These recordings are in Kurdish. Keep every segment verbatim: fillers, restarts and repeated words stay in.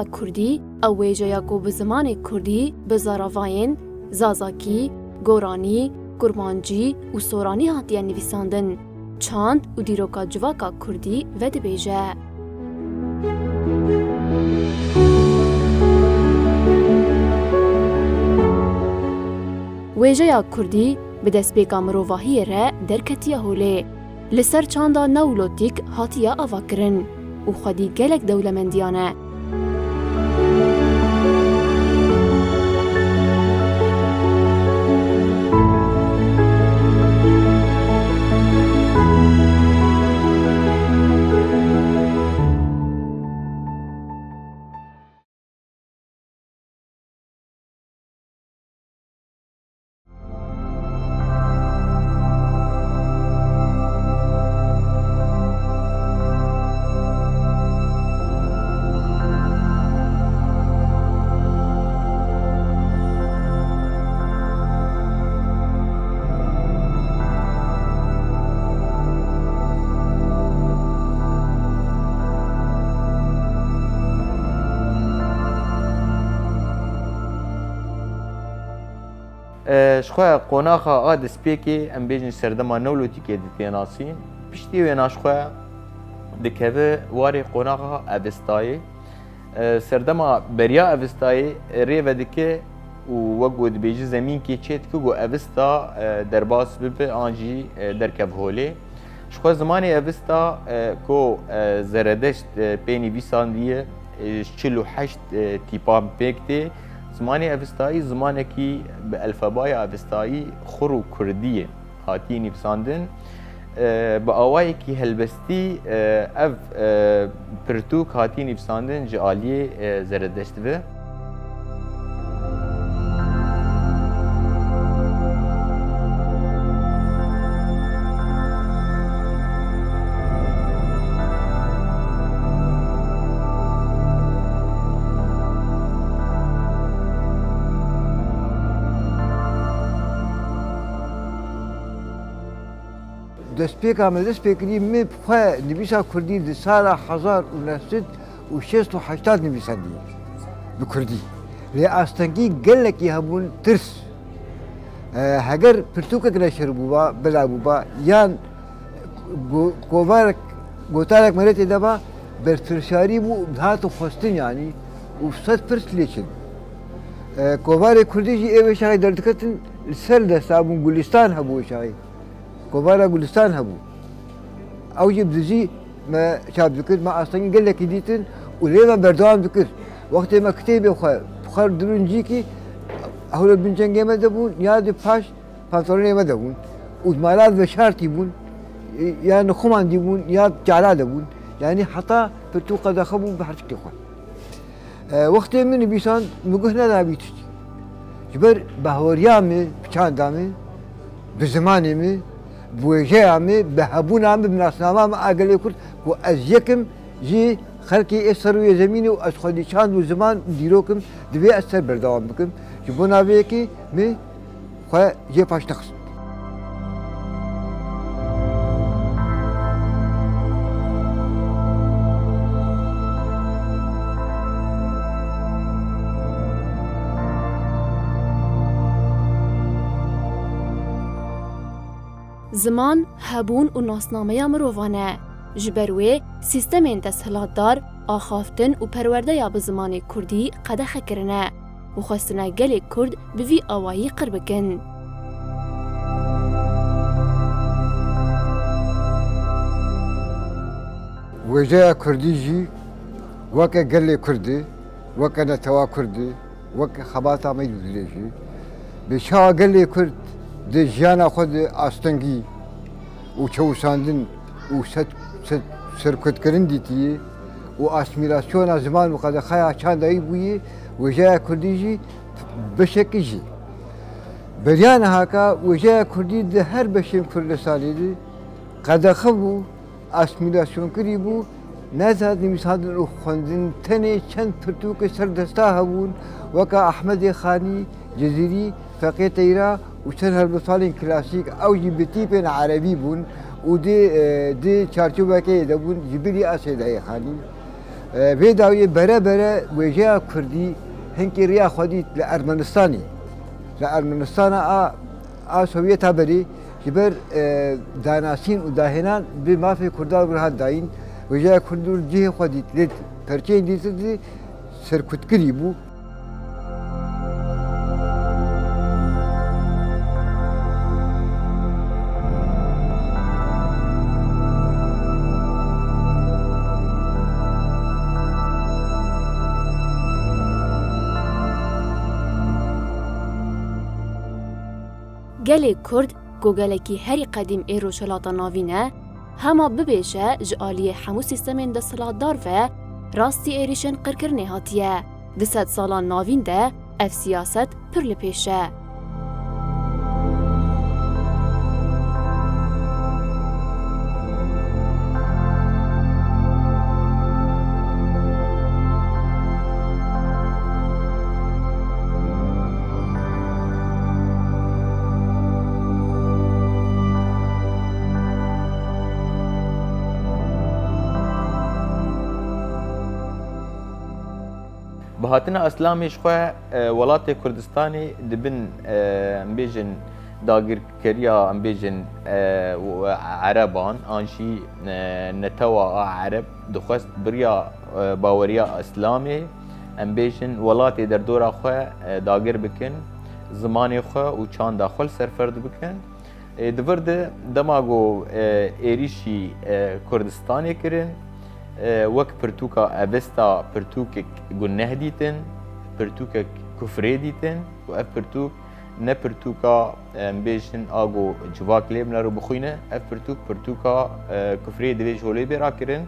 Kurdî, ew wêjeya ku bi zimanê kurdî, bi zaravayên zazakî, goranî, kurmancî û soranî hatiye nivîsandin, çand û dîroka civaka kurdî vedibêje. Wêjeya kurdî bi destpêka mirovahiyê re derketiye holê. Li ser çanda neolotîk hatiye avakirin û xwedî gelek dewlemendiyan e. E, ji xwe qonaxa a destpêkê, em bêjin serdema Newlotîkê di tê nasîn. Piştî wêna ji xwe dikeve warê qonaxa Avestayê. E, serdema beriya Avestayê, e, rê vedike û wek ku dibêje zemînkê çêdike ku Avesta, e, derbas bibe an jî, e, derkev holê. Ji xwe zimanê Avesta, e, ku, e, Zeredeşt, e, pê nivîsandiye, e, ji çil û heşt, e, tîpan pêk tê. Zimanê Avestayî zimanekî bi elfebaya Avestayî xur û kurdî ye. Hatiye nivîsandin. E, bi awayekî helbestî, e, ev, e, pirtûk hatiye nivîsandin ji aliyê, e, Zeredeşt ve. Destpêka me dest pê kirî, min bi xwe nivîsa kurdî di sala hezar û neh sed û şêst û heştad nivîsandî bi kurdî. Lê astengî gelekî hebûn, tirs. E, heger pirtûkek neşir bûba, bila bûba, yan go-, kovarek, gotarek me tê de ba, berpirsiyarî bû, dihat xwestin yanî, û sed pirs lê çin. E, kovarê kurdî jî ê wê şaxê derdiketin, li ser desta bûn, Gulistan hebû wê şaxê. Kovara Gulistan hebû. Ew jî bi dizî me çap dikir, me astengî gelekî dîtin û lê me berdewam dikir. Wextê me kitêbê xwe bi xwe dirûn cîkî, hewle bin çengê me de bûn, ya di paş pantolonê me de bûn. Û mala veşartî bûn, ya nixumandî bûn, ya çala de bûn. Yanî heta pirtûk qedexe bû bi her tiştê xwe. E, wextê min nivîsand, min guh nedabî tiştî. Ji ber bahweriya min, bi çanda min, bi zimanê min, bi wêjeya min, bi hebûna min, bi nasnama min a gelê Kurd, ku ez yek im ji xelkê ê ser rûyê zemînê û ez xwedî çand û ziman û dîrok im, divê ez ser berdewam bikim. Ji bona vê yekê min xwe jê paş nexist. Ziman, hebûn û nasnameya mirovan e. Ji ber wê, sîstemên desthilatdar axaftin û perwerdeya bi zimanê kurdî qedexe kirine û xwestine gelê kurd bi vî awayî qir bikin. Wêjeya kurdî jî weke gelê kurd e, weke netewa kurd e, weke xebata me jî dibêje. Bi çawa gelê kurd di jiyana xwe de astengî û çewisandin û set, set, serkutkirin dîtiye û asîmîlasyona ziman û qedexeya çandayî bûye, wêjeya kurdî jî beşekî jî. Beriya nihaka wêjeya kurdî di her beşên Kurdistanê de qedexe bû, asîmîlasyonkirî bû, nedihat nivîsandin û xwendin, tenê çend pirtûkê serdesta hebûn, weke Ehmedê Xanî, Cizîrî, Feqê Teyra û çend helbestvanên klasîk, ew jî bi tîpên erebî bûn û di, e, di çarçovekê de bûn, ji bilî Esêdayê Xanî. E, vê dawiyê bere bere wêjeya kurdî hinkî riya xwe dît li Ermenistanê. Li Ermenistana a, a Sovyeta berê ji ber, e, danasîn û dahênan bi mafê kurdan re hat dayîn. Wêjeya kurdî cihê xwe dît, lê perçeyên dîtir dî serkutkirî bû. Gelê Kurd, ku gelekî herî qedîm ê Rojhilata Navîn e, hema bibêje ji aliyê hemû sîstemên desthilatdar ve rastî êrîşên qirkirinê hatiye. Di sedsalan navîn de ev siyaset pir li pêş e. Bi hatina Îslamê ji xwe, e, welatê Kurdistanê di bin, e, em bêjin dagirkeriya, em bêjin, e, Ereban an jî, e, netewa a Ereb dixwest bi riya, e, baweriya Îslamê, em bêjin welatê derdora xwe, e, dagir bikin, zimanê xwe û çanda xwe li ser ferz bikin. Ê, di vir de dema ku, e, êrîşî, e, Kurdistanê kirin, e, wek pirtûka Avesta pirtûkek guneh dîtin, pirtûkek kufrê dîtin û ev pirtûk ne pirtûka, e, em bêjin a ku civak lê binêre û bixwîne, ev pirtûk pirtûka, e, kufrê divê ji holê bê rakirin.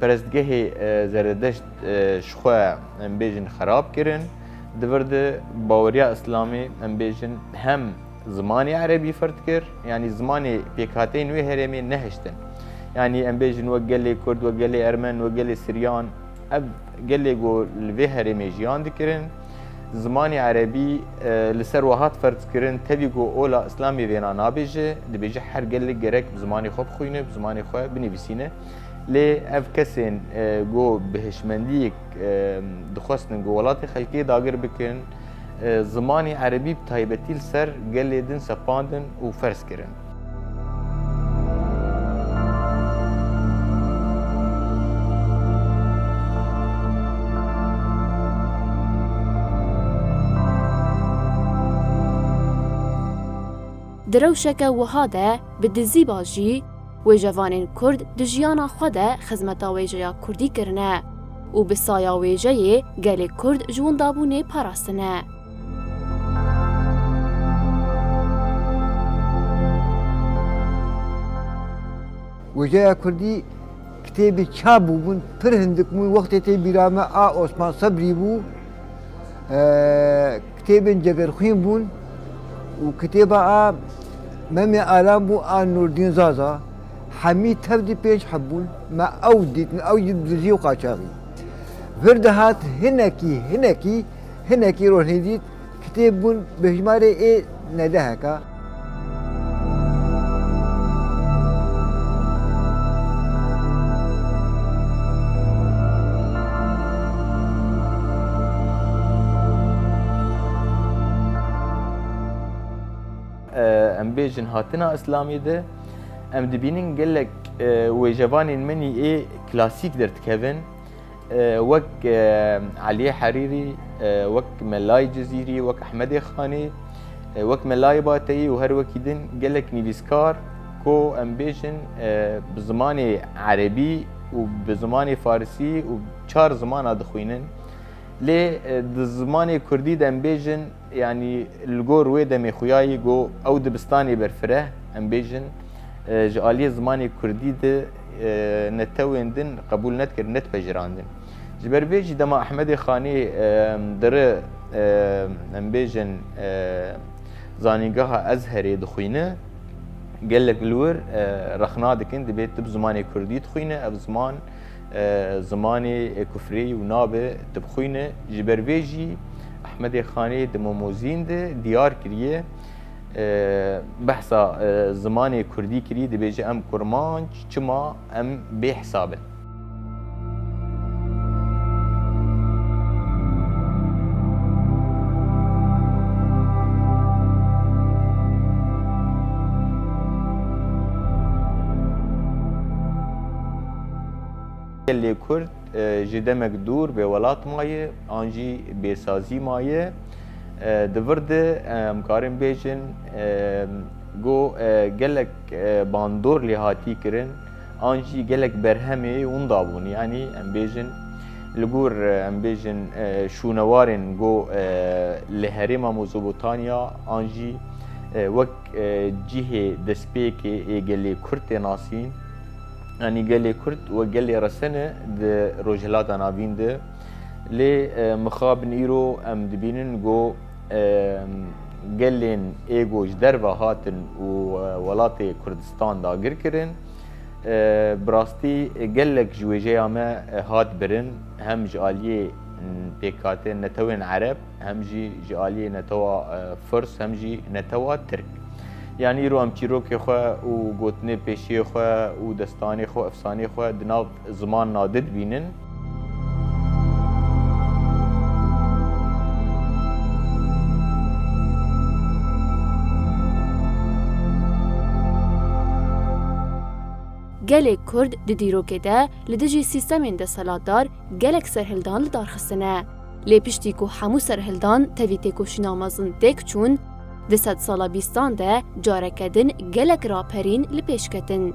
Perestgehê, e, Zeredeşt, e, ji xwe, em bêjin, xerab kirin. Di vir de baweriya Îslamê, em bêjin, hem zimanê erebî ferd kir, yanî zimanê pêkhateyên wê herêmê nehiştin. Yanî em bêjin wek gelê Kurd, wek gelê Ermen, wek gelê Siryan, ev gelê ku li vê herêmê jiyan dikirin, zimanê erebî, e, li ser we hat ferd kirin, tevî ku ola Îslamê vêna nabêje, dibêje her gelek gerek bi zimanê xwe bixwîne, bi zimanê xwe binivîsîne. Lê ev kesên, e, ku bi hişmendiyek, e, dixwestin ku welatê xelkê dagir bikin, e, zimanê erebî bi taybetî li ser gelê din sepandin û ferz kirin. Di rewşeke wiha de bi dizî ba jî wêjevanên Kurd di jiyana xwe de xizmeta wêjeya Kurdî kirine û bi saya wêjeyê gelê Kurd ji windabûnê parastine. Wêjeya Kurdî kitêbê çap bûbûn, pir hindik bûn. Wextê tê bîra me a Osman Sebrî bû. E, kitêbên Cegerxwîn bûn û kitêba a Memê Alan bû a Nurdîn Zaza. Hemî tev di pênc heb bûn. Me ew dîtin, ew jî dizî û qaçaxî. Vir dihat hinekî, hinekî, hinekî rohnê dît. Kitêb bûn bi hejmarê ê nedeheka. Em bêjin hatina Îslamê de em dibînin gelek, e, wêjevanên menî ê klasîk derdikevin. E, wek, e, Eliyê Herîrî, e, wek Melayê Cizîrî, wek Ehmedê Xanî, e, wek Melayê Bateyî û her wekî din gelek nivîskar ku em bêjin, e, bi zimanê erebî û bi zimanê farisî û çar zimana dixwînin. Lê, e, di zimanê kurdî de em bêjin, yanî li gor wê demê xuyayî ku ew dibistanê berfireh, em bêjin, e, ji aliyê zimanê kurdî de, e, netewên din qebûl nedikirin, nedipejirandin. Ji ber vê jî dema Ehmedê Xanî, e, diri, e, em bêjin, e, zanîngeha Ezherê dixwîne, gelek li wir, e, rexna dikin, dibê tu bi zimanê kurdî dixwîne, ev ziman, e, zimanê, e, kufrê yî û nabe tu bixwîne. Ji ber vê jî Ehmedê Xanê di Mimozîn de diyar kiriye, e, behsa, e, zimanê kurdî kirî, dibêje, em kurmanc, çima em bêhesab in. Gelê Kurd, e, ji demek dûr bê welat maye, an jî bêsazî maye. E, di vir de, e, em karin bêjin, e, go, e, gelek, e, bandor lê hatî kirin, an jî gelek berhemê winda bûn. Yanî em bêjin, li gor, e, em bêjin, e, şûnewarên go, e, li herêma Mezopotamya, an jî, e, wek, e, cihê destpêkê ê gelê Kurd tê nasîn. Yanî gelê Kurd wek gelê resene di Rojhilata Navîn de. Lê, e, mixabin îro em dibînin go, e, gelên ê go ji derve hatin û, e, welatê Kurdistan dagir kirin. E, bi rastî gelek ji wêjeya me, e, hat birin, hem ji aliyê, m, pêkhatê netewên Ereb, hem jî ji aliyê netewa, e, Firs, hem jî netewa Tirk. Yanî îro em çîrokê xwe û gotinê pêşiyê xwe û destanê xwe, efsanê xwe di nav ziman nade dibînin. Gelê Kurd di dîrokê de li dijî sîstemên desthilatdar gelek serhildan li dar xistine. Lê piştî ku hemû serhildan tevî têkoşîna mezin têk çûn, di sedsala bîstan de careke din gelek raperîn li pêş ketin.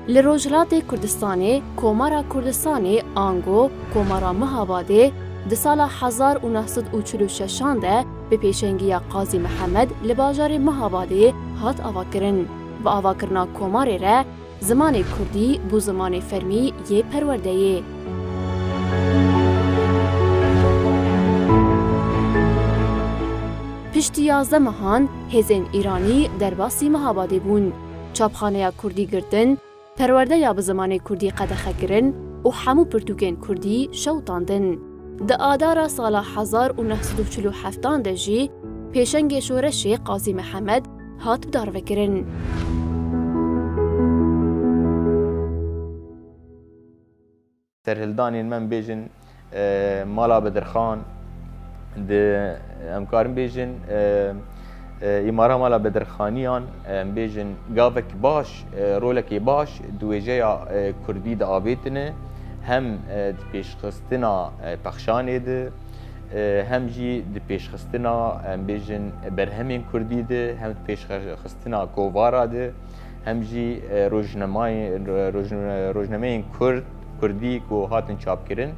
Li Rojhilatê Kurdistanê, Komara Kurdistanê, ango Komara Mihabadê, di sala hezar û neh sed û çil û şeşan de bi pêşengiya Qazî Mihemed li bajarê Mihabadê hat avakirin. Bi avakirina komarê re, zimanê kurdî bû zimanê fermî yê perwerdeyê. Piştî yazdeh mehan hêzên îranî derbasî Mihabadê bûn. Çapxaneya kurdî girtin, perwerdeya bi zimanê kurdî qedexe kirin û hemû pirtûkên kurdî şewitandin. Di adara sala hezar û neh sed û çil û heftan de jî pêşengê şoreşê Qazî Mihemed hat bidarvekirin. Serhildanên me, em bêjin, e, Mala Bedirxan, di, em karin bêjin, e, e, Îmara Mala Bedirxaniyan, em bêjin, gavek baş, e, rolekê baş di wêjeya, e, kurdî de avêtine, hem, e, di pêşxistina, e, pexşanê de, e, hem jî di pêşxistina, em bêjin, berhemên kurdî de, hem di pêşxistina kovara de, hem jî, e, rojnamayê-, roj-, rojnameyên kurd, kurdî ku hatin çapkirin.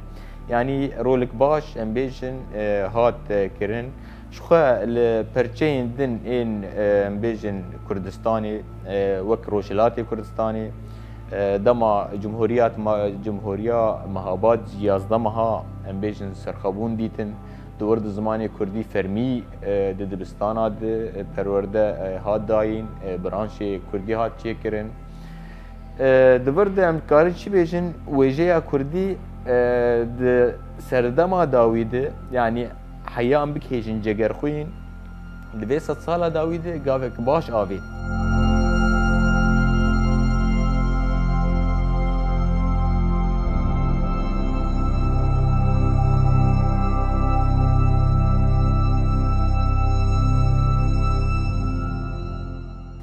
Yanî rolik baş, em bêjin, e, hat, e, kirin. Ji xwe li perçeyên din ên, e, em bêjin Kurdistanê, e, wek Rojhilatê Kurdistanê, e, dema Cumhuriyet ma-, Cumhuriya Mehabad jî yazdeh meha, em bêjin, serxwebûn dîtin. Di wir de zimanê kurdî fermî, e, di dibistana de, e, perwerde, e, hat dayîn, e, branşê kurdî hat çêkirin. E, di vir de em dikarin çi bêjin, wêjeya kurdî, e, di serdema dawî de, yanî heya em bikêjin Cegerxwîn, di vê sedsala dawî de gavek baş avêt.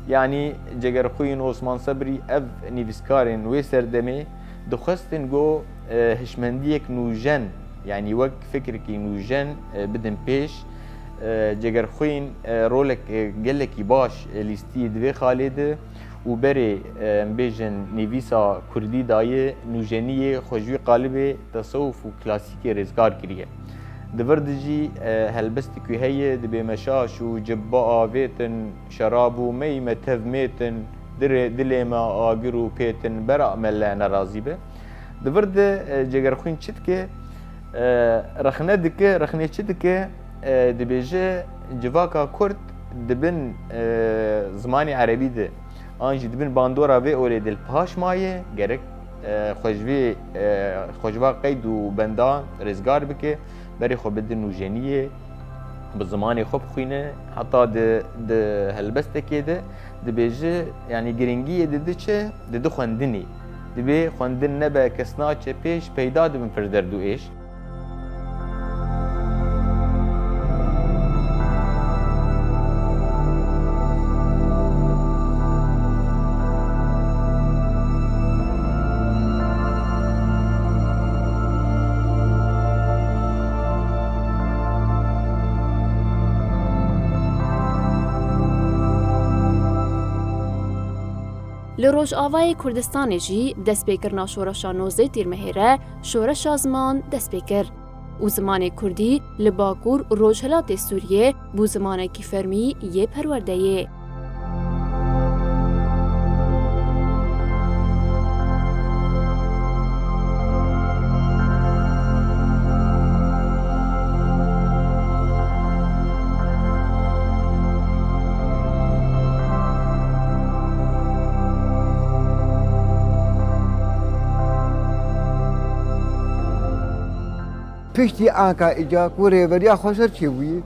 Yanî Cegerxwîn, Osman Sebrî, ev nivîskarên wê serdemê dixwestin ku, e, hişmendiyek nûjen, yanî wek fikrekî nûjen, e, bidin pêş. E, Cegerxwîn, e, rolek, e, gelekî baş, e, lîstî di vê xalê de û berê, e, em bêjin, nivîsa kurdî daye nûjeniyê, xwe ji wî qalibê tesewuf û klasîkê rêzgar kiriye. Di vir de jî, e, helbestek wî heye, dibê me şaş û cibba avêtin, şerab û mey me tev mêtin, dirê, dilê me agir û pêtin, bera mele nerazî be. Di vir de, e, Cegerxwîn çi dike? E, rexne dike, rexnê çi dike? E, dibêje civaka kurd di bin, e, zimanê erebî de, an jî di bin bandora vê olê de li paş maye, gerek, e, xwe ji vê, e, xwe ji va qeyd û bendan rêzgar bike, berê xwe bide nûjeniyê. Bi zimanê xwe bixwîne, heta di, di helbestekê de dibêje, yanî giringiyê didi çi? Didi xwendinê. Dibê xwendin nebe kes naçe pêş, peyda dibin pir derd û êş. Li Rojavayê Kurdistanê jî destpêkirina şoreşa nozdeh Tîrmehê re şoreşa ziman dest pê kir û zimanê kurdî li Bakur û Rojhilatê Sûriyê bû zimanekî fermî yê perwerdeyê. Piştî anka îca ku rêveriya xweser çêbûyî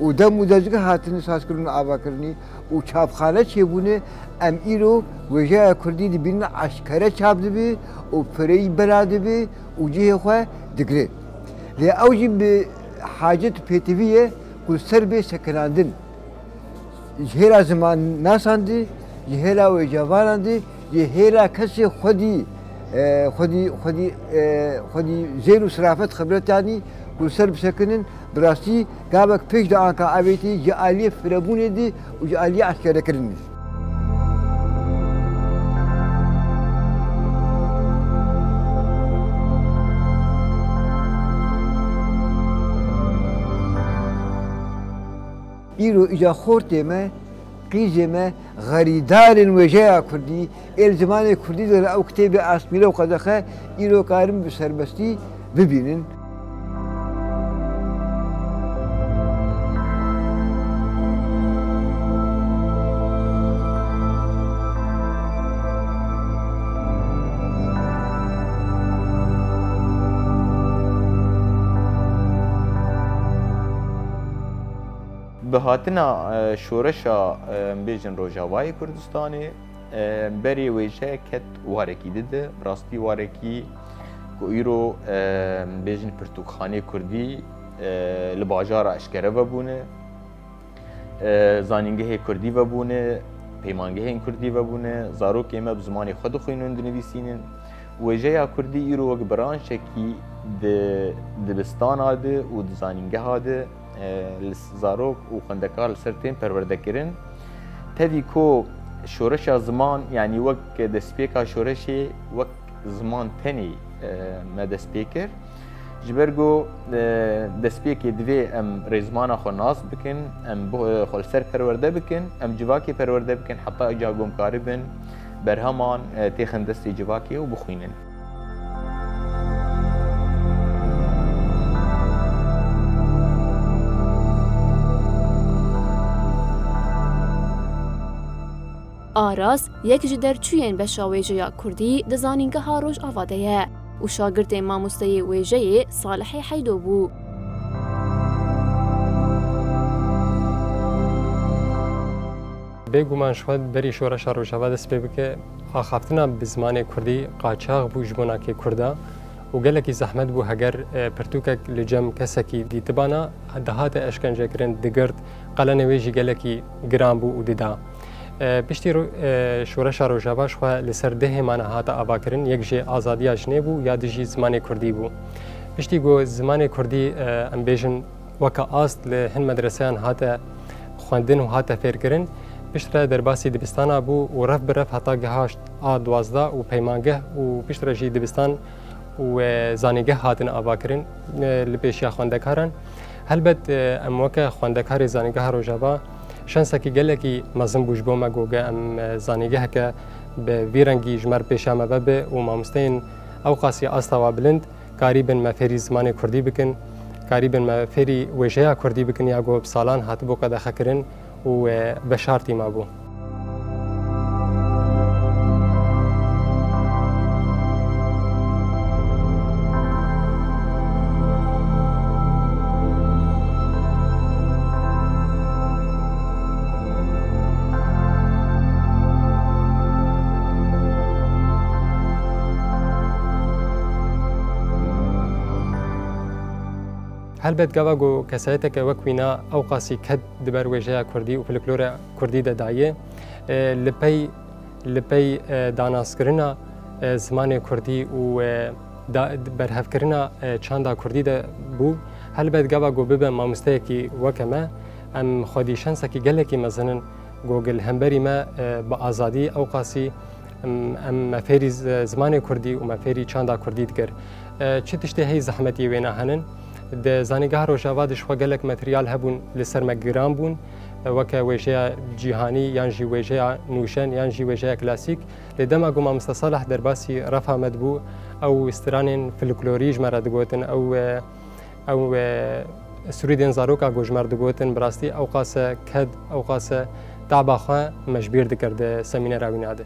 û dem û dezgeh hatine sazkirin û avakirinî û çapxane çêbûne, em îro wêjeya kurdî dibînin eşkere çap dibe û fireyî bela dibe û cihê xwe digre. Lê ew jî bi hacet û pêtivî ye ku li ser bê sekinandin. Ji hêla zimannasan de, ji hêla wêjevanan de, ji hêla kesê xwedî, e, xwedî, xwedî, e, xwedî zêr û sirafet xibretanî ku li ser bisekinin, bi rastî gavek pêş de anka avêtî ji aliyê firebûnê de û ji aliyê eşkerekirinê de. Îro îca xortê me, qîzê me, xerîdarên wêjeya kurdî, ê li zimanê kurdî de li ew kitêbê Asmîre û Qedexe îro karin bi serbestî bibînin. Bi hatina, e, şoreşa, e, em bêjin Rojavayê Kurdistanê, e, berê wêje ket warekî dide. Bi rastî warekî ku îro, e, em bêjin pirtûkxanê kurdî, e, li bajara eşkere vebûne, e, zanîngehê kurdî vebûne, peymangehên kurdî vebûne, zarokê me bi zimanê xwe dixwînin, dinivîsînin. Wêjeya kurdî îro wek branşekî di dibistana de û di zanîngeha de, e, li s-, zarok û xwendekar li ser tên perwerdekirin. Tevî ku şoreşa ziman, yanî wek destpêka şoreşê, wek ziman tenê, e, me dest pê kir. Ji ber ku, e, destpêkê divê em rêzimana xwe nas bikin, em bi, e, xwe li ser perwerde bikin, em civakê perwerde bikin, heta îca ku em karibin berheman, e, têxin destê civakê û bixwînin. Aras yek ji derçûyên beşa wêjeya kurdî di Zanîngeha Rojava de ye û şagirtê mamosteyê wêjeyê Salihê Heydo bû. Bêguman ji xwe berî şoreşa Rojava dest pê bike, axaftina bi zimanê kurdî qaçax bû ji bo nakê kurda û gelekî zehmet bû heger, e, pirtûkek li cem kesekî dîtibana dihate eşkencekirin, digirt, qelenê wê jî gelekî giran bû û dida. E, piştî ro-, e, şoreşa Rojava ji xwe li ser du hêmana hate avakirin, yek jê azadiya jinê bû, ya dî jî zimanê kurdî bû. Piştî ku zimanê kurdî, e, em bêjin weke ast li hin medreseyan hate xwendin û hate fêrkirin, piştre derbasî dibistana bû û rev bi rev heta gihaşt a duwazdeh û peymangeh û piştre jî dibistan û, e, zanîgeh hatin avakirin, e, li pêşiya xwendekaran. Helbet, e, em weke xwendekarê Zanîgeha Rojava şensekî gelekî mezin bû ji bo me, ku ge em, e, zanîgeheke bi vî rengî ji me re pêşiya me vebe û mamosteyên ew qasî asta wa bilind karîbin me fêrî zimanê kurdî bikin, karîbin me fêrî wêjeya kurdî bikin ya ku bi salan hatibû qedexekirin û, e, veşartî mabû. Helbet gava ku kesayeteke wek wîna ewqasî ked di ber wêjeya kurdî û folklora kurdî de daye, e, li pey, li pey, e, danaskirina, e, zimanê kurdî û, e, da-, berhevkirina, e, çanda kurdî de bû. Helbet gava ku bibe mamosteyekî weke me, em xwedî şensekî gelekî mezin in ku li hemberî me, e, bi azadî ewqasî Em, em me fêrî z-, zimanê kurdî û me fêrî çanda kurdî dikir. E, çi tiştê heyî zehmetiyê wêna henin? Di Zanîngeha Rojava de ji xwe gelek materyal hebûn li ser me giran bûn, e, weke wêjeya cîhanî yan jî wêjeya nûjen yan jî wêjeya klasîk. Lê dema ku mamoste Salih derbasî refa me dibû, ew stranên folklorî ji me re digotin, ew, e, Ew, e, sirûdên zaroka ku ji me re digotin, bi rastî ewqas e ked, ewqas e taba xwe me ji bîr dikir di semînera wîna de.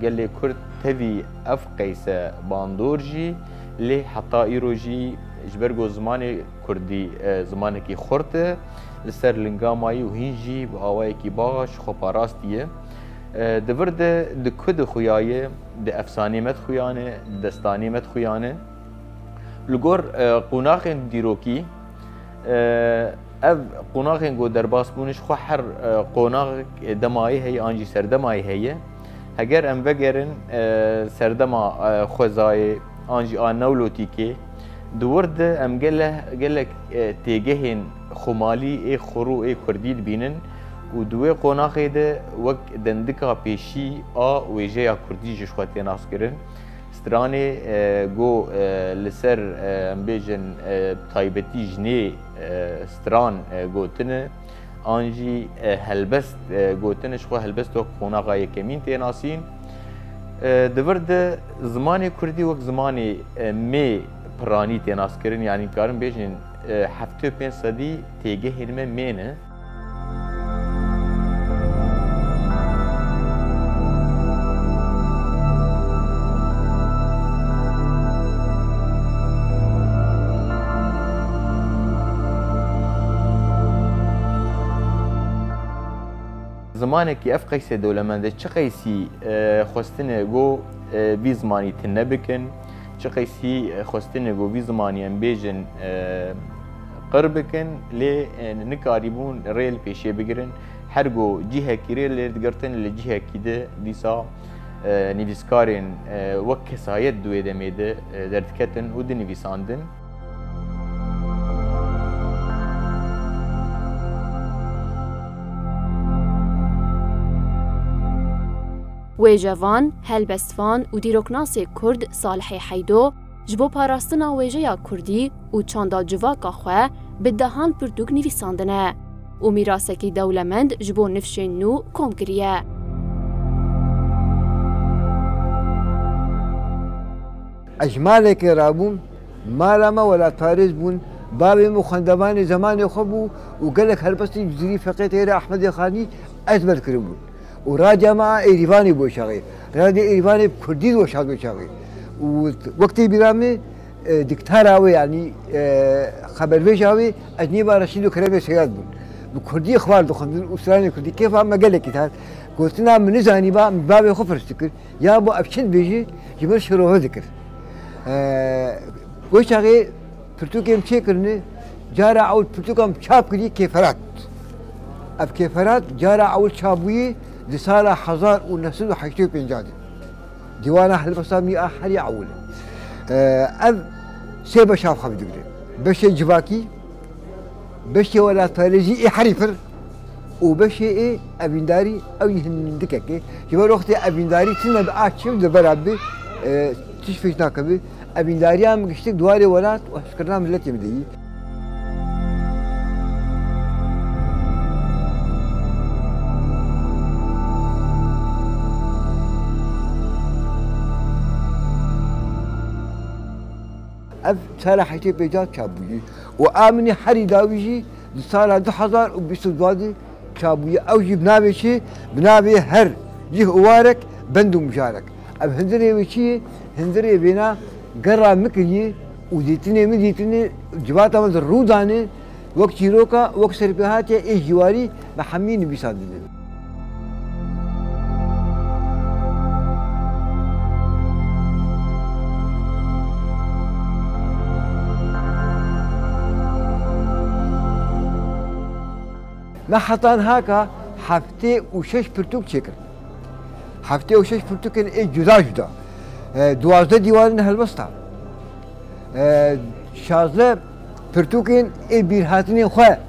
Gelê Kurd tevî ev qeyse bandor jî, lê heta îro jî ji ber ku zimanê kurdî, e, zimanekî xurt e, li ser linga mayî û hîn jî bi awayekî baş xwe parastiye. E, di vir de di ku dixuyaye, di efsanê me dixuyane, di destanê me dixuyane. Li gor, e, qonaxên dîrokî, e, ev qonaxên ku derbas bûne ji xwe her, e, qonaxek demayê heye an jî serdemayê heye. Heger em vegerin, e, serdema, e, xwezayê an jî a newlotîkê, di wir de em gele-, gelek, e, têgehên xwemalî ê xwe rû ê kurdî dibînin û di wê qonaxê de wek dendika pêşî a wêjeya kurdî ji xwe tê naskirin. Stranê, e, ku, e, li ser, e, em bêjin, e, taybetî jinê, e, stran, e, gotine, an jî, e, helbest, e, gotine, ji xwe helbest wek qonaxa yekemîn tê nasîn. E, di vir de zimanê kurdî wek zimanê, e, mê piranî tê naskirin, yanî dikarin bêjin, e, heftê û pênc sedî têgehên me mê ne. Zimanekî ev qeysê dewlemend e, çi qeysî, e, xwestine ku, e, vî zimanî tune bikin, çi qeysî, e, xwestine ku vî zimanî em bêjin, e, qir bikin, lê, e, nikarîbûn rê li pêşê bigirin. Her ku cihekî rê lê digirtin, li cihekî di dîsa, e, nivîskarên, e, wek kesayet di wê demê de, e, derdiketin û dinivîsandin. Wêjevan, helbestvan û dîroknasê Kurd Salihê Heydo ji bo parastina wêjeya Kurdî û çanda civaka xwe bi dehan pirtûk nivîsandine û mîrasekî dewlemend ji bo nifşên nû kom kiriye. Ez ji malekê rabûm, mala me welatparêz bûn, bavê min xwendevanê zemanê xwe bû û gelek helbestên Cizîrî Feqê Teyra Ehmedê Xanî ezber kiribûn. û radya me a Êrîvanê bû çaxê. Radya Êrîvanê bi kurdî diweşand wê çaxê. Û wek tê bîra min, e, diktara wê, yanî, e, xebervêja wê, ez nêva Reşîd û Keremê Seyad bûn. Bi kurdî exbar dixwendin û stranê kurdî. Kêfa me gelekî dihat. Gotina min nizanîba, min bavê xwe pirs dikir. Ya bo ev çi dibêje, ji min şirove dikir. E, wê çaxê Pirtûkê em çêkirine, cara ewil pirtûka em çap kirî Kêferat. Ev Kêferat cara ewil çap bûyî di sala hezar û neh sed û heştê û pênc de. Dîwana helbesta mî a herî ewil e. Ev sê beşa xwe digire. Beşê civakî, beşê welatparêzî ê herî pir, û beşê ê evîndarî ew jî hindikek e. Ji ber wextê evîndarî tune bi a çiv di bera bi, e, tişt pêş nakeve. Evîndariya min giştik di warê welat û hişkirina miletê min de yî. Ev sala heştê pênc çap bûyî û a min ê herî dawî jî di sala du hezar û bîst û du de Çabûye ew jî bi navê çi? Bi navê her cih û warek, bend û mijarek. Ev hundirê wê çi ye? Hundirê vêna gera min kiriye û dîtinê min dîtinê civata min di rû dane, wek çîroka, wek serpêhatiya ê jîwarî me hemî nivîsandine. Me heta niha heftê û şeş pirtûk çêkir. Heftê û şeş pirtûkên ê cuda cuda. E, duwazdeh dîwanên helbesta. E, şazdeh pirtûkên ê bîrhatinên xwe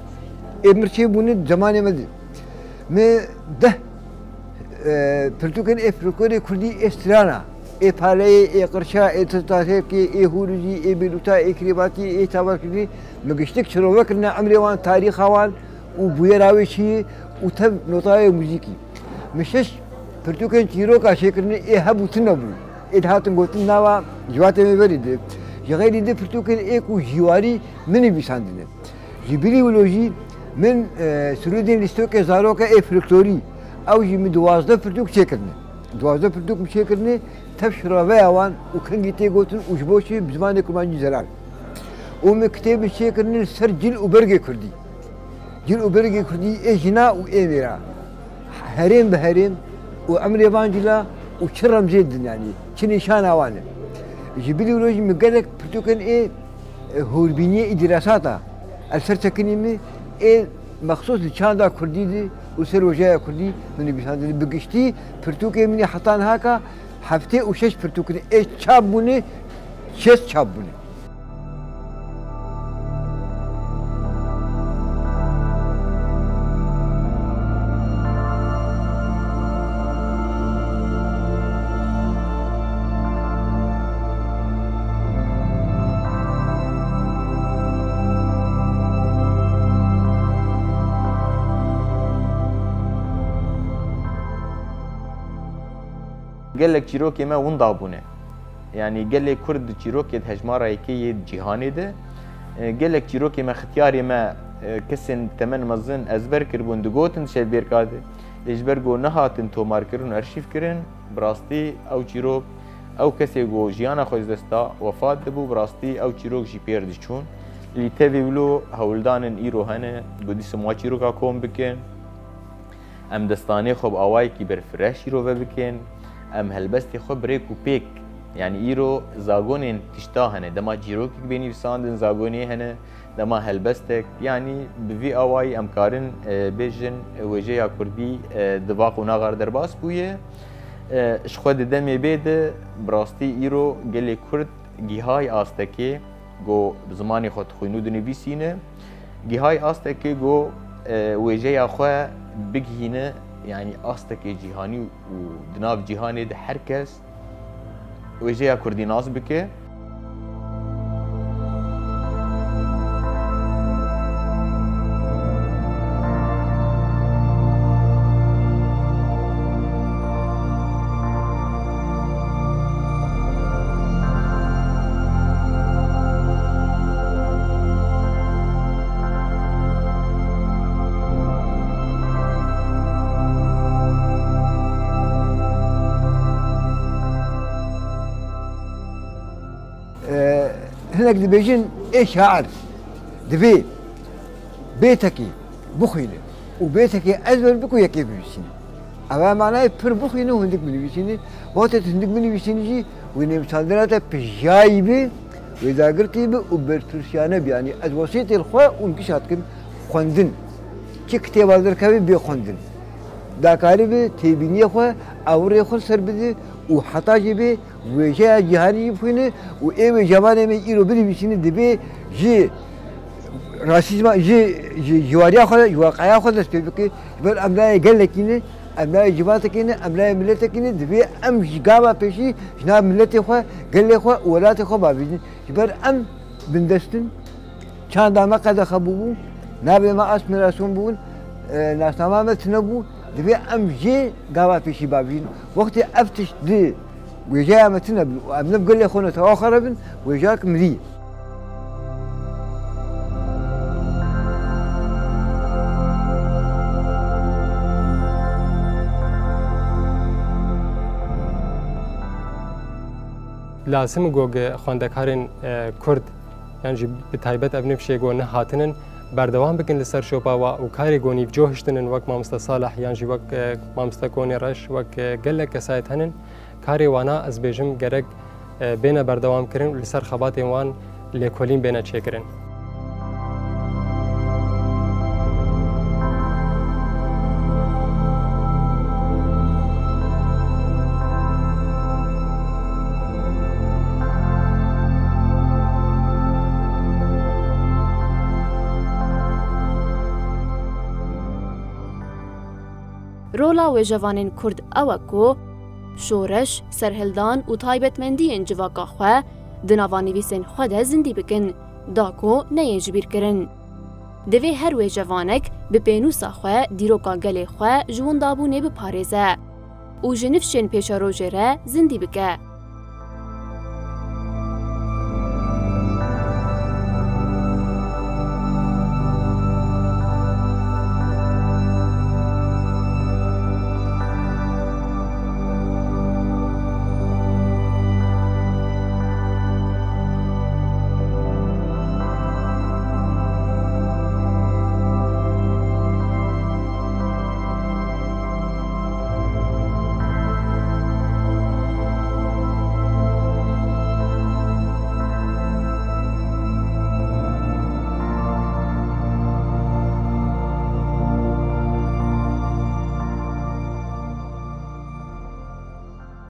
ê mir çêbûne di zemanê me de. Me deh, e, pirtûkên ê folklorê kurdî ê strana, ê paleyê, ê qirşa, ê titasêvkê, ê hûrijî, ê bêlûta, ê kirêbatî, ê tavarkirî, me giştik çirove kirine emrê wan, tarîxa wan û bûyera wê çi ye û tev notayê muzîkî. Me şeş pirtûkên çîroka çêkirine ê hebû tune bû. Ê dihatin gotin nava civatê me berî de. Ji xeyrî di pirtûkên ê ku jîwarî min nivîsandine. Ji bilî wilo jî min, e, sirûdên lîstokê zaroka ê folklorî, ew jî min duwazdeh pirtûk çêkirine. Duwazdeh pirtûk min çêkirine, tev şiraveya wan û kengî tê gotin û ji bo çi bi zimanê kurmancî zelal. Û min kitêbê çêkirine li ser cil û bergê kurdî. Cil û bergê kurdî ê jina û ê mêra. Herêm bi herêm û emrê van cila û çi remzê din, yanî çi nîşana wan e. Ji bilî wilo jî min gelek pirtûkên ê, e, hûrbîniyê î dîresata el ser çekinî min ê mexsûs li çanda kurdî de û ser wêjeya kurdî min nivîsandine. Bi giştî pirtûkê min ê heta niha heftê û şeş pirtûk in ê çap bûne, şêst çap bûne. Gelek çîrokê me winda bûne. Yanî gelê Kurd di çîrokê di hejmara yekê yê cîhanê de, e, gelek çîrokê me, xitiyarê me, e, kesên temen mezin ezber kiribûn, digotin di şevbêrka de. Lê ji ber ku nehatin tomarkirin û erşîvkirin, bi rastî ew çîrok, ew kesê ku jiyana xwe ji dest da, wefat dibû, bi rastî ew çîrok jî pêr diçûn. Lê tevî wilo hewldanên îro hene, ku dîsa ma çîroka kom bikin. Em destanê xwe bi awayekî berfireh şîrove bikin. Em helbestê xwe bi rêk û pêk, yanî îro zagonên tişta hene. Dema çîrokek bê nivîsandin, zagonê hene, dema helbestek, yanî bi vî awayî em karin, e, bêjin, e, wêjeya kurdî, e, di va qonaxa re derbas bûye. E, ji xwe di demê bê de, bi rastî îro gelê Kurd gihayî astekê, ku bi zimanê xwe dixwîne û dinivîsîne, gihayî astekê ku, e, wêjeya xwe bigihîne, yanî astekê cîhanî û di nav cîhanê de her kes wêjeya kurdî nas bike. E, hinek dibêjin, ê şair divê bêtekê bixwîne û bêtekê ezber bike û yekê binivîsîne. Ev e manayê pir bixwîne û hindik binivîsîne. Wextê tu hindik binivîsînî jî, wê nivîsandina te pijayî be, wêdagirtî be û berpirsiyane be. Yanî ez wesîtê li xwe û nigişa dikim xwendin. Çi kitêba derkeve bê xwendin. Dakaribe têbîniyê xwe, awirê xwe ser bide û heta jî bê wêjeya cîhanî jî bixwîne û ê wêjevanê me îro binivîsîne, divê ji rasîzma, ji, ji, ji wariya xwe, ji weqeya xwe dest pê bike. Ji ber em layê gelekî ne, em layê civatekî ne, em layê miletekî ne, divê em ji gava pêşî ji nav miletê xwe, gelê xwe û welatê xwe bavêjin. Ji ber em bindest in, çanda me qedexe bûbû, navê me asmîlasyon bûn, e, nasnama me tune bû, divê em jê gava pêşî bavêjin. Wextê ev tişt di wêjeya me tune bû û em ne bi gelê xwe ne tewa xwe re bin, wêjak mirî. Lazim e ku xwendekarên, e, Kurd, yan jî bi taybet ev nifşê ku nehatinin, berdewam bikin li ser şopa wa û karê ku nîvcohiştin in, wek mamoste Salih yan jî wek, e, mamoste Konê Reş, wek, e, gelek kesayet henin, karê wana, ez bêjim, gerek, e, bêne berdewam kirin û li ser xebatên wan lêkolîn bêne çêkirin. Rola wêjevanên Kurd ew e ku şoreş, serhildan û taybetmendiyên civaka xwe di nava nivîsên xwe de zindî bikin, da ku neyên jibîrkirin. Divê her wêjevanek bi pênûsa xwe dîroka gelê xwe ji windabûnê biparêze û ji nifşên pêşerojê re zindî bike.